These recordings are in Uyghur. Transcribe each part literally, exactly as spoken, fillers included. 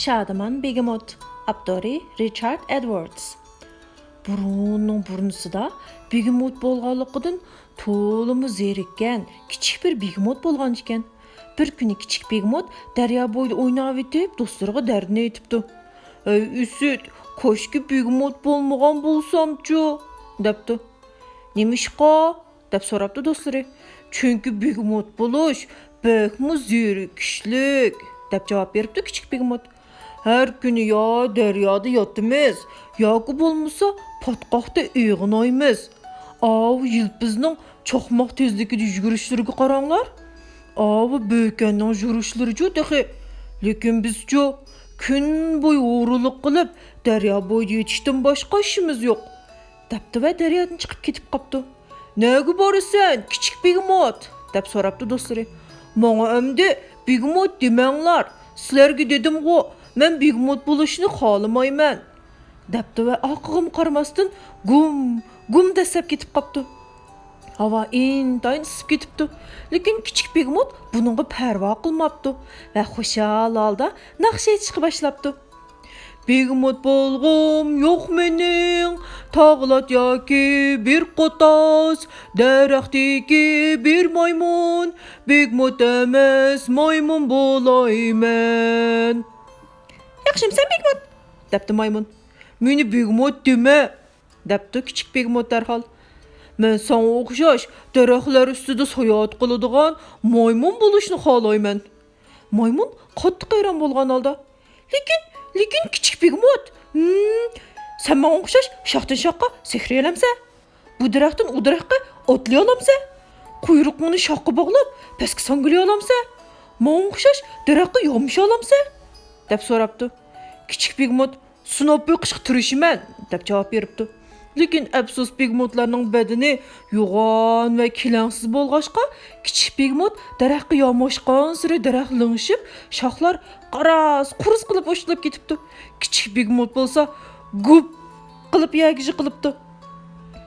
شادىمان بېگېموت. ئاپتورى رىچارد ئېدۋاردس. بۇرۇننىڭ بۇرۇنىسىدا بېگېموت بولغانلىقىدىن تولىمۇ زېرىككەن كىچىك بىر بېگېموت بولغان ئىكەن. بىر كۈنى كىچىك بېگېموت دەريا بويىدا ئويناۋېتىپ، دوستلىرىغا دەردىنى ئېيتىپتۇ. «ئەي ئىسىت، كاشكى بېگېموت بولمىغان بولسامچۇ؟» دەپتۇ. «نېمىشقا؟» دەپ سوراپتۇ دوستلىرى. «چۈنكى بېگېموت بولۇش بەكمۇ زېرىكىشلىك» دەپ جاۋاب بېرىپتۇ كىچىك بېگېموت. «ھەر كۈنى يا دەريادا ياتىمىز، ياكى بولمىسا پاتقاقتا ئېغىنايمىز. ئاۋۇ يىلپىزنىڭ چاقماق تېزلىكىدە يۈگۈرۈشلىرىگە قاراڭلار. ئاۋۇ بۆكەننىڭ يۈرۈشلىرىچۇ تېخى. لېكىن بىزچۇ كۈن بويى ھورۇنلۇق قىلىپ دەريا بويىدا يېتىشتىن باشقا ئىشىمىز يوق» دەپتۇ ۋە دەريادىن چىقىپ كېتىپ قاپتۇ. «نەگە بارىسەن، كىچىك بېگېموت؟» دەپ سوراپتۇ دوستلىرى. «ماڭا ئەمدى بېگېموت دېمەڭلار، سىلەرگە دېدىمغۇ، مەن بېگېموت بولۇشنى خالىمايمەن» دەپتۇ ۋە ئارقىغىمۇ قارىماستىن گۇم، گۇم دەسسەپ كېتىپ قاپتۇ. ھاۋا ئىنتايىن ئىسسىپ كېتىپتۇ، لېكىن كىچىك بېگېموت بۇنىڭغا پەرۋا قىلماپتۇ ۋە خۇشال ھالدا ناخشا ئېيتىشقا باشلاپتۇ. «بېگېموت بولغۇم يوق مېنىڭ، تاغلات ياكى بىر قوتاس، دەرەختىكى بىر مايمۇن، بېگېموت ئەمەس، مايمۇن بولايمەن.» «ياخشىمۇسەن، بېگېموت؟» دەپتۇ مايمۇن. «مېنى بېگېموت دېمە!» دەپتۇ كىچىك بېگېموت دەرھال. «مەن ساڭا ئوخشاش دەرەخلەر ئۈستىدە ساياھەت قىلىدىغان مايمۇن بولۇشنى خالايمەن.» مايمۇن قاتتىق ھەيران بولغان ھالدا: «لېكىن، لېكىن كىچىك بېگېموت، ھىم، سەن ماڭا ئوخشاش شاختىن شاخقا سېخىرىيالامسەن؟ بۇ دەرەختىن ئۇ دەرەخكە ئاتلىيالامسەن؟ قۇيرۇقۇڭنى شاخقا باغلاپ پەسكە ساڭگىلىيالامسەن؟ ماڭا ئوخشاش دەرەخكە يامىشالامسەن؟» دەپ سوراپتۇ. كىچىك بېگېموت: «سىناپ بېقىشقا تىرىشىمەن» دەپ جاۋاب بېرىپتۇ. لېكىن ئەپسۇس، بېگېموتلارنىڭ بەدىنى يوغان ۋە كېلەڭسىز بولغاچقا، كىچىك بېگېموت دەرەخكە ياماشقانسېرى دەرەخ لىڭشىپ، شاخلار غاراز-غۇرۇز قىلىپ ئۇچۇلۇپ كېتىپتۇ. كىچىك بېگېموت بولسا گۇپ قىلىپ يەرگە يىقىلىپتۇ.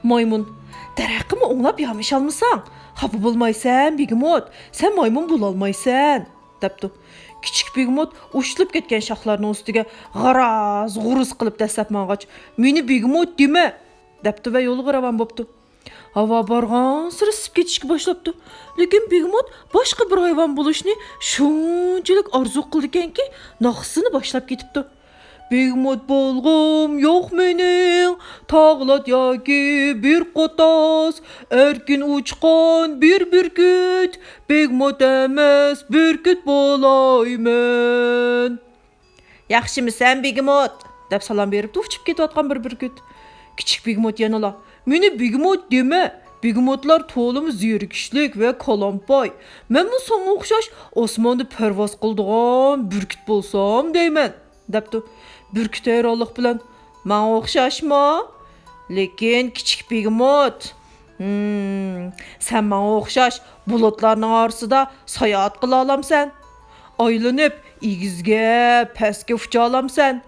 مايمۇن: «دەرەخكىمۇ ئوڭلاپ يامىشالمىساڭ، خاپا بولمايسەن، بېگېموت، سەن مايمۇن بولالمايسەن» دەپتۇ. كىچىك بېگېموت ئۇچۇلۇپ كەتكەن شاخلارنىڭ ئۈستىگە غاراز-غۇرۇز قىلىپ دەسسەپ ماڭغاچ، «مېنى بېگېموت دېمە» دەپتۇ ۋە يولىغا راۋان بوپتۇ. ھاۋا بارغانسېرى ئىسسىپ كېتىشكە باشلاپتۇ. لېكىن بېگېموت باشقا بىر ھايۋان بولۇشنى شۇنچىلىك ئارزۇ قىلىدىكەنكى، ناخشىسىنى باشلاپ كېتىپتۇ. «بېگېموت بولغۇم يوق مېنىڭ، تاغلات ياكى بىر قوتاس، ئەركىن ئۇچقان بىر بۈركۈت، بېگېموت ئەمەس، بۈركۈت بولايمەن.» «ياخشىمۇسەن، بېگېموت؟» دەپ سالام بېرىپتۇ ئۇچۇپ كېتىۋاتقان بىر بۈركۈت. كىچىك بېگېموت يەنىلا: «مېنى بېگېموت دېمە، بېگېموتلار تولىمۇ زېرىكىشلىك ۋە كالامپاي. مەنمۇ ساڭا ئوخشاش ئاسماندا پەرۋاز قىلىدىغان بۈركۈت بولسام دەيمەن» دەپتۇ. بۈركۈت ھەيرانلىق بىلەن: «ماڭا ئوخشاشمۇ؟ لېكىن كىچىك بېگېموت، ھىم، سەن ماڭا ئوخشاش بۇلۇتلارنىڭ ئارىسىدا ساياھەت قىلالامسەن؟ ئايلىنىپ ئېگىزگە، پەسكە ئۇچالامسەن؟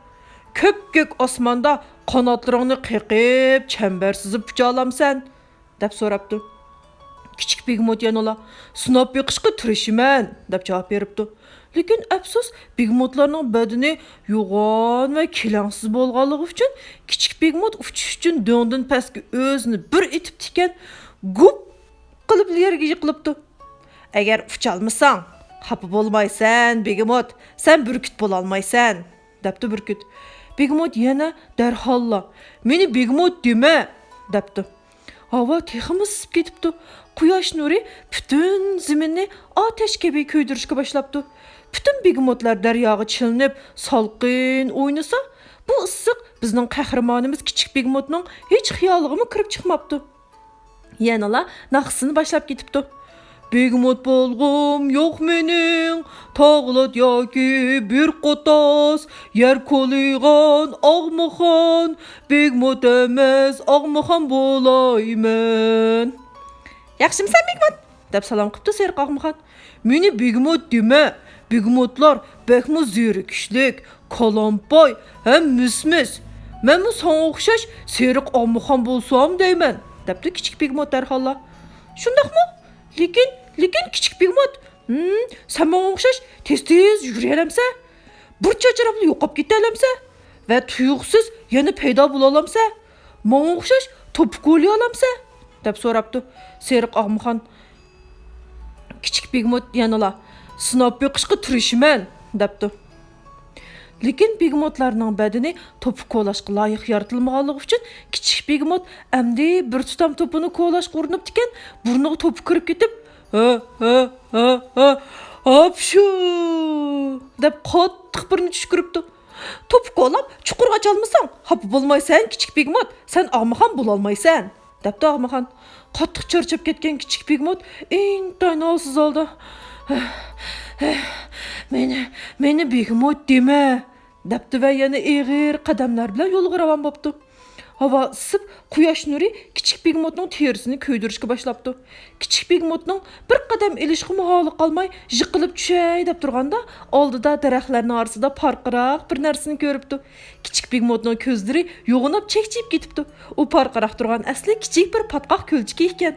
كۆپكۆك ئاسماندا قاناتلىرىڭنى قېقىپ، چەمبەر سىزىپ ئۇچالامسەن؟» دەپ سوراپتۇ. كىچىك بېگېموت يەنىلا: «سىناپ بېقىشقا تىرىشىمەن» دەپ جاۋاب بېرىپتۇ. لېكىن ئەپسۇس، بېگېموتلارنىڭ بەدىنى يوغان ۋە كېلەڭسىز بولغانلىقى ئۈچۈن، كىچىك بېگېموت ئۇچۇش ئۈچۈن دۆڭدىن پەسكە ئۆزىنى بىر ئېتىپتىكەن، گۇپ قىلىپ يەرگە يىقىلىپتۇ. «ئەگەر ئۇچالمىساڭ، خاپا بولمايسەن، بېگېموت، سەن بۈركۈت بولالمايسەن» دەپتۇ بۈركۈت. بېگېموت يەنە دەرھاللا: «مېنى بېگېموت دېمە» دەپتۇ. ھاۋا تېخىمۇ ئىسسىپ كېتىپتۇ. قۇياش نۇرى پۈتۈن زېمىننى ئاتەش كەبى كۆيدۈرۈشكە باشلاپتۇ. پۈتۈن بېگېموتلار دەرياغا چىلىنىپ، سالقىن ئوينىسا، بۇ ئىسسىق بىزنىڭ قەھرىمانىمىز كىچىك بېگېموتنىڭ ھېچ خىيالىغىمۇ كىرىپ چىقماپتۇ. يەنىلا ناخشىسىنى باشلاپ كېتىپتۇ. «بېگېموت بولغۇم يوق مېنىڭ، تاغلات ياكى بىر قوتاس، يەر كولىغان ئاغمىخان، بېگېموت ئەمەس، ئاغمىخان بولايمەن.» «ياخشىمۇسەن، بېگېموت؟» دەپ سالام قىپتۇ سېرىق ئاغمىخان. «مېنى بېگېموت دېمە، بېگېموتلار بەكمۇ زېرىكىشلىك، كالامپاي ھەم مىس-مىس. مەنمۇ ساڭا ئوخشاش سېرىق ئاغمىخان بولسام دەيمەن» دەپتۇ كىچىك بېگېموت دەرھاللا. «شۇنداقمۇ؟ لېكىن، لېكىن كىچىك بېگېموت، ھىم، سەن ماڭا ئوخشاش تېز-تېز يۈگۈرەلەمسەن؟ بىر چاچراپلا يوقاپ كېتەلەمسە ۋە تۇيۇقسىز يەنە پەيدا بولالامسە؟ ماڭا ئوخشاش توپا كولىيالامسە؟ دەپ سوراپتۇ. سېرىق ئاغمىخان كىچىك بېگېموت يەنىلا، سىناپ بېقىشقا تىرىشىمەن، دەپتۇ. لېكىن بېگېموتلارنىڭ بەدىنى توپا كولاشقا لايىق يارىتىلمىغانلىقى ئۈچۈن، كىچىك بېگېموت ئەمدى بىر تۇتام توپىنى كولاشقا ئۇرۇنۇپتىكەن، بۇرنىغا توپا كىرىپ كېتىپ، ھە، ھە، ھە، ھە، ھاپشۇ! دەپ قاتتىق بىرنى چۈشكۈرۈپتۇ. توپا كولاپ، چۇقۇرغا ئاچالمىساڭ، خاپا بولمايسەن، كىچىك بېگېموت، سەن ئاغمىخان بولالمايسەن، دەپتۇ ئاغمىخان. قاتتىق چارچاپ كەتكەن كىچىك بېگېموت ئىنتايىن ھالسىز ھالدا، مېنى، مېنى بېگېموت دېمە، دەپتۇ ۋە يەنە ئېغىر قەدەملەر بىلەن يولىغا راۋان بوپتۇ. ھاۋا ئىسسىپ، قۇياش نۇرى كىچىك بېگېموتنىڭ تېرىسىنى كۆيدۈرۈشكە باشلاپتۇ. كىچىك بېگېموتنىڭ بىر قەدەم ئېلىشقىمۇ ھالى قالماي، يىقىلىپ چۈشەي دەپ تۇرغاندا، ئالدىدا دەرەخلەرنىڭ ئارىسىدا پارقىراق بىر نەرسىنى كۆرۈپتۇ. كىچىك بېگېموتنىڭ كۆزلىرى يوغىناپ چەكچىيىپ كېتىپتۇ. ئۇ پارقىراق تۇرغان ئەسلى كىچىك بىر پاتقاق كۆلچىكى ئىكەن.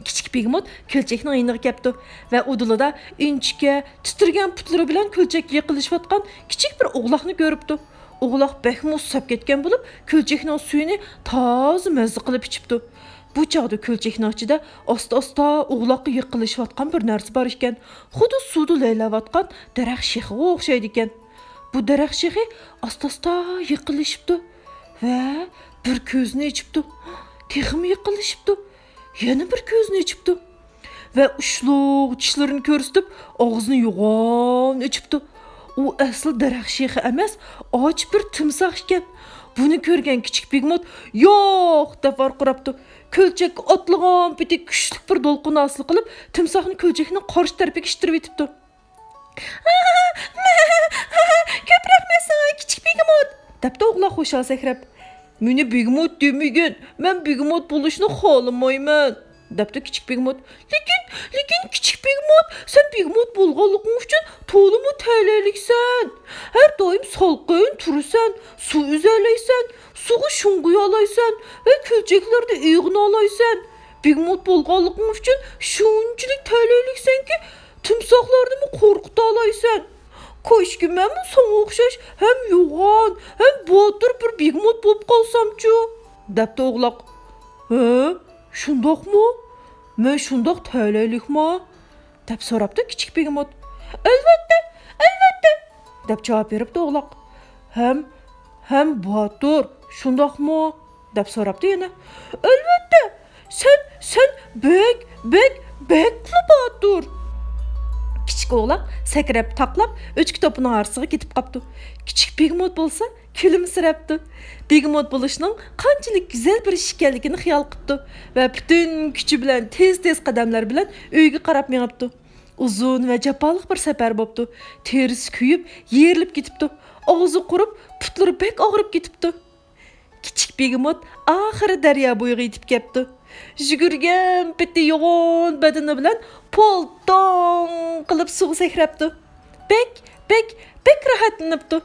كىچىك بېگېموت كۆلچەكنىڭ يېنىغا كەپتۇ ۋە ئۇدۇلىدا ئىنچىكە، تىترىگەن پۇتلىرى بىلەن كۆلچەككە يېقىنلىشىۋاتقان كىچىك بىر ئوغلاقنى كۆرۈپتۇ. ئوغلاق بەكمۇ ئۇسساپ كەتكەن بولۇپ، كۆلچەكنىڭ سۈيىنى تازا مەززە قىلىپ ئىچىپتۇ. بۇ چاغدا كۆلچەكنىڭ ئىچىدە ئاستا-ئاستا ئوغلاققا يېقىنلىشىۋاتقان بىر نەرسە بار ئىكەن. خۇددى سۇدا لەيلەۋاتقان دەرەخ شېخىغا ئوخشايدىكەن. بۇ دەرەخ شېخى ئاستا-ئاستا يېقىنلىشىپتۇ ۋە بىر كۆزىنى ئېچىپتۇ. تېخىمۇ يېقىنلىشىپتۇ. يەنە بىر كۆزىنى ئېچىپتۇ ۋە ئۇچلۇق چىشلىرىنى كۆرسىتىپ، ئاغزىنى يوغان ئېچىپتۇ. ئۇ ئەسلى دەرەخ شېخى ئەمەس، ئاچ بىر تىمساھ ئىكەن. بۇنى كۆرگەن كىچىك بېگېموت «ياق!» دەپ ۋارقىراپتۇ. كۆلچەككە ئاتلىغان پېتى كۈچلۈك بىر دولقۇن ھاسىل قىلىپ، تىمساھنى كۆلچەكنىڭ قارشى تەرىپىگە ئىتتىرىۋېتىپتۇ. «كۆپ رەھمەت ساڭا، كىچىك بېگېموت!» دەپتۇ ئوغلاق خۇشال سەكرەپ. «مېنى بېگېموت دېمىگىن، مەن بېگېموت بولۇشنى خالىمايمەن!» دەپتۇ كىچىك بېگېموت. «لېكىن، لېكىن، كىچىك بېگېموت، سەن بېگېموت بولغانلىقىڭ ئۈچۈن تولىمۇ تەلەيلىكسەن. ھەر دائىم سالقىن تۇرىسەن، سۇ ئۈزەلەيسەن، سۇغا شۇڭغۇيالايسەن ۋە كۆلچەكلەردە ئېغىنالايسەن. بېگېموت بولغانلىقىڭ ئۈچۈن شۇنچىلىك تەلەيلىكسەنكى، تىمساھلاردىنمۇ قورقۇتالايسەن. كاشكى مەنمۇ ساڭا ئوخشاش ھەم يوغان، ھەم باتۇر بىر بېگېموت بولۇپ قالسامچۇ؟» دەپتۇ ئوغلاق. «ھە، شۇنداقمۇ؟ مەن شۇنداق تەلەيلىكما؟» دەپ سوراپتۇ كىچىك بېگېموت. «ئەلۋەتتە، ئەلۋەتتە!» دەپ جاۋاب بېرىپتۇ ئوغلاق. «ھەم، ھەم باتۇر، شۇنداقمۇ؟» دەپ سوراپتۇ يەنە. «ئەلۋەتتە، سەن، سەن بەك، بەك، بەكلا باتۇر!» كىچىك ئوغلاق سەكرەپ تاقلاپ ئۆچكە توپىنىڭ ئارىسىغا كېتىپ قاپتۇ. كىچىك بېگېموت بولسا كۈلۈمسىرەپتۇ. بېگېموت بولۇشنىڭ قانچىلىك گۈزەل بىر ئىش ئىكەنلىكىنى خىيال قىپتۇ ۋە پۈتۈن كۈچى بىلەن تېز-تېز قەدەملەر بىلەن ئۆيىگە قاراپ مېڭىپتۇ. ئۇزۇن ۋە جاپالىق بىر سەپەر بوپتۇ. تېرىسى كۆيۈپ، يېرىلىپ كېتىپتۇ. ئاغزى قۇرۇپ، پۇتلىرى بەك ئاغرىپ كېتىپتۇ. كىچىك بېگېموت ئاخىرى دەريا بويىغا يېتىپ كەپتۇ. يۈگۈرگەن پېتى يوغان بەدىنى بىلەن پولتوڭ قىلىپ سۇغا سەكرەپتۇ. بەك، بەك، بەك راھەتلىنىپتۇ.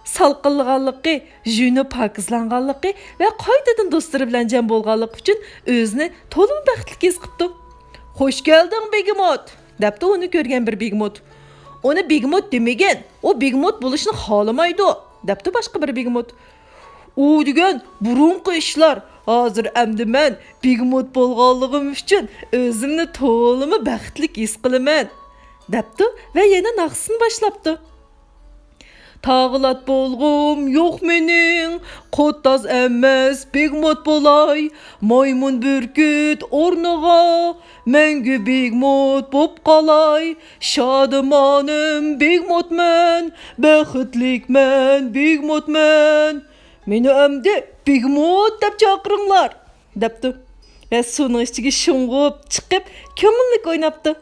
سالقىنلىغانلىقى، يۇيۇنۇپ پاكىزلانغانلىقى ۋە قايتىدىن دوستلىرى بىلەن جەم بولغانلىقى ئۈچۈن ئۆزىنى تولىمۇ بەختلىك ھېس قىپتۇ. «خوش كەلدىڭ، بېگېموت!» دەپتۇ ئۇنى كۆرگەن بىر بېگېموت. «ئۇنى بېگېموت دېمىگىن، ئۇ بېگېموت بولۇشنى خالىمايدۇ!» دەپتۇ باشقا بىر بېگېموت. «ئۇ دېگەن بۇرۇنقى ئىشلار، ھازىر ئەمدى مەن بېگېموت بولغانلىقىم ئۈچۈن ئۆزۈمنى تولىمۇ بەختلىك ھېس قىلىمەن!» دەپتۇ ۋە يەنە ناخشىسىنى باشلاپتۇ. «تاغىلات بولغۇم يوق مېنىڭ، قوتاز ئەمەس بېگېموت بولاي، مايمۇن بۈركۈت ئورنىغا مەڭگۈ بېگېموت بوپ قالاي، شادىمانىم بېگېموتمەن، بەختلىكمەن بېگېموتمەن، مېنى ئەمدى بېگېموت دەپ چاقىرىڭلار!» دەپتۇ ۋە سۇنىڭ ئىچىگە شۇڭغۇپ چىقىپ، كۆڭۈللۈك ئويناپتۇ.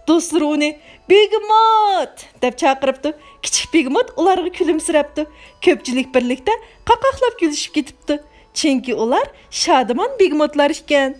دوستلىرى ئۇنى «بېگېموت!» دەپ چاقىرىپتۇ. كىچىك بېگېموت ئۇلارغا كۈلۈمسىرەپتۇ. كۆپچىلىك بىرلىكتە قاقاقلاپ كۈلۈشۈپ كېتىپتۇ. چۈنكى ئۇلار شادىمان بېگېموتلار ئىكەن.